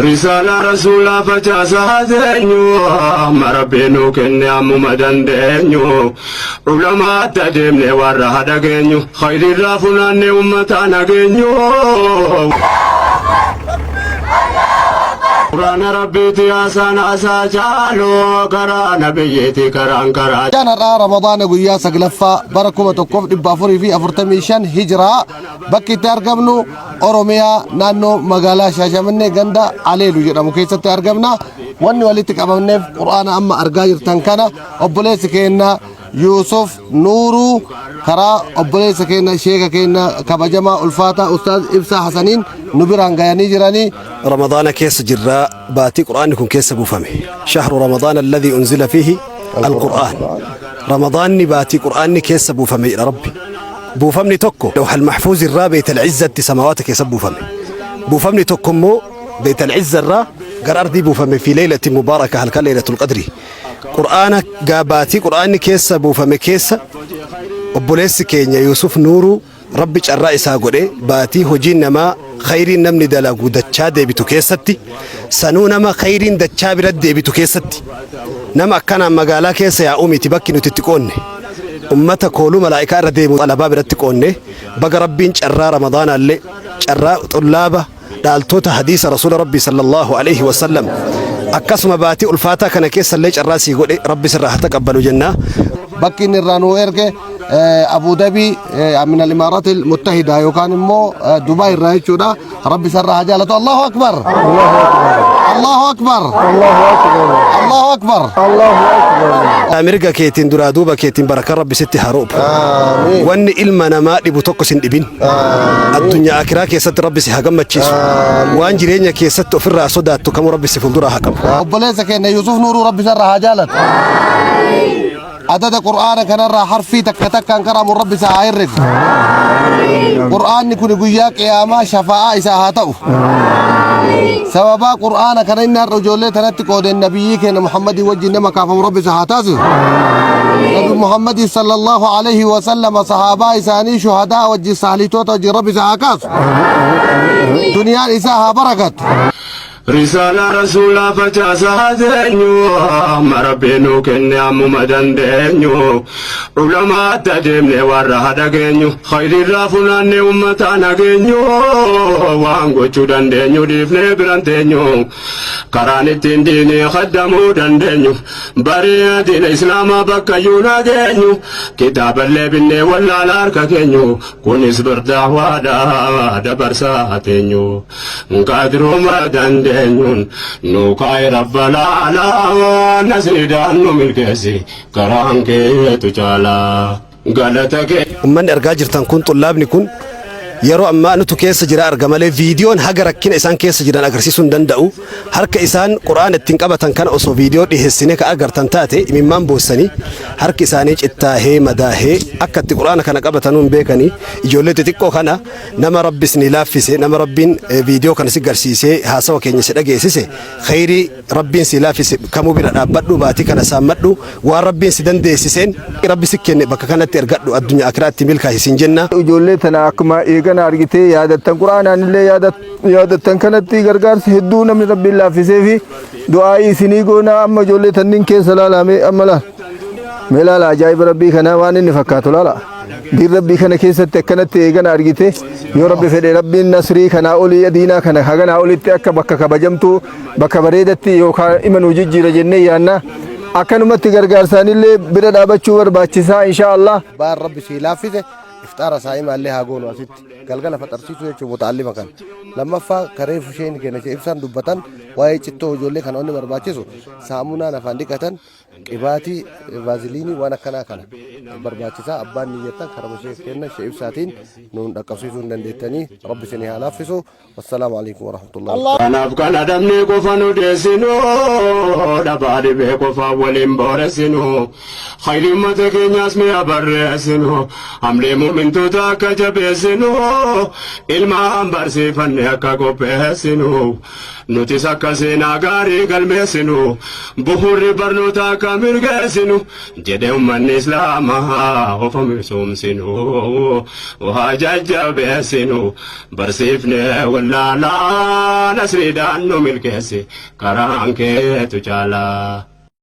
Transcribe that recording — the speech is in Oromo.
Risaalaa Rasuulaa facaasaa teenyu amma Rabbiin nuu kenne ammuma dandeenyu ulamaatti adeemne warra haa dhageenyu khayriirraa funaanne ummataan hageenyu. Quraana Rabbiiti haasaan haasaa caalu karaa nabiyyiiti karaan karaa. Guyyaan har'aa Ramadaana guyyaa saglaffaa bara 1445 Hijiraa bakki itti argamnu Oromiyaa naannoo magaalaa Shaashamannee ganda Aleelu jedhamu keessatti argamna. Wanni walitti qabamneef Qur'aana amma argaa jirtan kana obboleessi keenya Yuusuf Nuuruu karaa obboleessa keenya sheeka keenya kabajamaa ulfaataa Ustaaz Ibsaa Hasaniin nu biraan gayanii jiranii. Ramadaana keessa jirraa baatii Qur'aanni kun keessa buufame. Shahru Ramadaana alladhii unzila fiihi al-Qur'aan. Ramadaanni baatii Qur'aanni keessa buufame jedha Rabbi. Buufamni tokko Lawhal Mahfuuz irraa Beeytal Izzatti samaawaata keessa buufame. Buufamni tokko immoo Beeytal Izza irraa gara ardii buufame fi leeylati mubaaraka halkan leeylatul qadri. Qur'aana gaa baatii Qur'aanni keessa buufame keessa obboleessi keenya Yuusuf Nuuruu Rabbi carraa isaa godhe baatii hojiin namaa khayriin namni dalagu dachaa deebitu keessatti sanuu nama khayriin dachaa bira deebitu keessatti nama akkanaan magaalaa keessa yaa'uu miti bakki nuti itti qoonne ummata kooluu malaa'ikaa irra deemu xalabaa biratti qoonne baga Rabbiin carraa ramadaanaallee carraa xullaaba dhaaltota hadiisa rasuula Rabbii sallallahu alaihi wasallam akkasuma baatii ulfaataa kana keessallee carraa sii godhe Rabbi sirraa haa taqabbalu jenna. Bakki inni irraa nu erge Abu Dhabi min al-Imaaraat al-Muttahida yookaan immoo Dubaay irraa jechuudha. Rabbi isarraa haa jaalatu. Allahu Akbar. Allahu Akbar. Allahu Akbar. Mirga keetiin duraa duuba keetiin barakaan Rabbi sitti haa roobu. Wanni ilma namaa dhibu tokko sin dhibin. Addunyaa akiraa keessatti Rabbi si haa gammachiisu. Waan jireenya keessatti ofirraa sodaattu kamuu Rabbi si fuulduraa haa qabu. Obboleessa keenya Yuusuf Nuuruu Rabbi isarraa haa jaalatu. Adada Qur'aana kanarraa harfii takka takkaan qara'amu Rabbi isaa haa herregu. Qur'aanni kun guyyaa qiyaamaa shafaa'aa isaa haa ta'u. Sababaa Qur'aana kana inni har'a ijoollee tanatti qoodeen nabiyyii keenya Muhammadii wajjin nama kaafamu Rabbi isaa haa taasisu. Nabi Muhammadii sallallahu alaihi wa sallama sahaabaa isaanii shuhadaa wajjin saalitoota wajjin Rabbi isaa haa kaasu. Duniyaan isaa haa barakattu. Risaalaa Rasuulaa facaasaa teenyu amma Rabbiin nuu kenne ammuma dandeenyu ulamaatti adeemne warra haa dhageenyu khayriirraa funaanne ummataan hageenyu waan gochuu dandeenyu dhiifnee biran teenyu karaan ittiin diinii khaddamuu dandeenyu barii diina islaamaa bakkayyuu nageenyu kitaaballee binnee wallaala harka keenyu kunis bardaawaadha dabarsaa teenyu. Qadruma dandeenyuun nu kaa'e rabbalaala nasriidhaan nu milkeessi karaan keetu caala galata kee. Ummanni argaa jirtan kun xullaabni kun yeroo ammaa nutu keessa jira arga malee viidiyoon haga rakkina isaan keessa jiran agarsiisuu hin danda'u. Harka isaan Qur'aana ittiin qabatan kana osoo viidiyoo dhiheessine ka agartan taate imimmaan boossanii harki isaanii cittaahee madaahee akka itti Qur'aana kana qabatanuu hin beekanii ijoollee xixiqqoo kana Nama Rabbi isinii laaffise, nama Rabbiin viidiyoo kana si garsiisee haasawa keenya si dhageessise, kheyrii Rabbiin sii laaffise kamuu bira dhaabbadhu, baatii kana saammadhu, waan Rabbiin si dandeessiseen Rabbi si kenne bakka kanatti ergadhu, addunyaa akiraatti milkaahi siin jenna. Ijoollee tana akkuma eegana argitee yaadattan quraanaan illee yaadattan kanatti gargaarsa hedduu namni Rabbiin laaffisee fi du'aa'ii isinii goonaa amma ijoollee tanniin keessa laalame amma laal. Mee laala ajaa'iba Rabbii kanaa waan inni fakkaatu laala. Diin Rabbii kana keessatti akkanatti eegana argite yoo Rabbi fedhe Rabbiin nasrii kanaa olii diinaa kana haganaa olitti akka bakka kabajamtuu bakka bareedatti yookaan ima nuu jijjiira jennee yaanna. Akkanumatti gargaarsaanillee bira dhaabachuu barbaachisaa inshaa Allah. Baan Rabbi sii laaffise ifxaara saa'imaallee haa goonu asitti galgala faxarsiisuu jechuun muta'allima kana. Lammaffaa karee fusheen keenya ibsaan dubbatan waa'ee cittoo ijoollee kana onni barbaachisu saamunaan afaan dhiqatan Qibaatii, vaaziliinii waan akkanaa kana barbaachisaa abbaan niyyattan karama sheekh kenna sheekh ibsaatiin nuun dhaqqabsiisuu hin dandeettanii rabbi isinii haa laaffisu wassalaamu alaikum warahmatullahi. Kanaaf kana dhabnee qofa nu deessinu dhabaa dhibee qofa waliin booressinu khayri ummata keenyaas mi'a barreessinu hamlee mu'mintoota akka jabeessinu ilmaan barsiifanne akka qopheessinu. Nutis akka seenaa gaarii galmeessinu, bu'uurri barnoota akka mirgeessinu, jedhe ummanni Islaamaa ofa misoomsinu, waa jajjabeessinu, barsiifne wallaalaa nasriidhaan nu milkeessi, karaan keetu caalaa.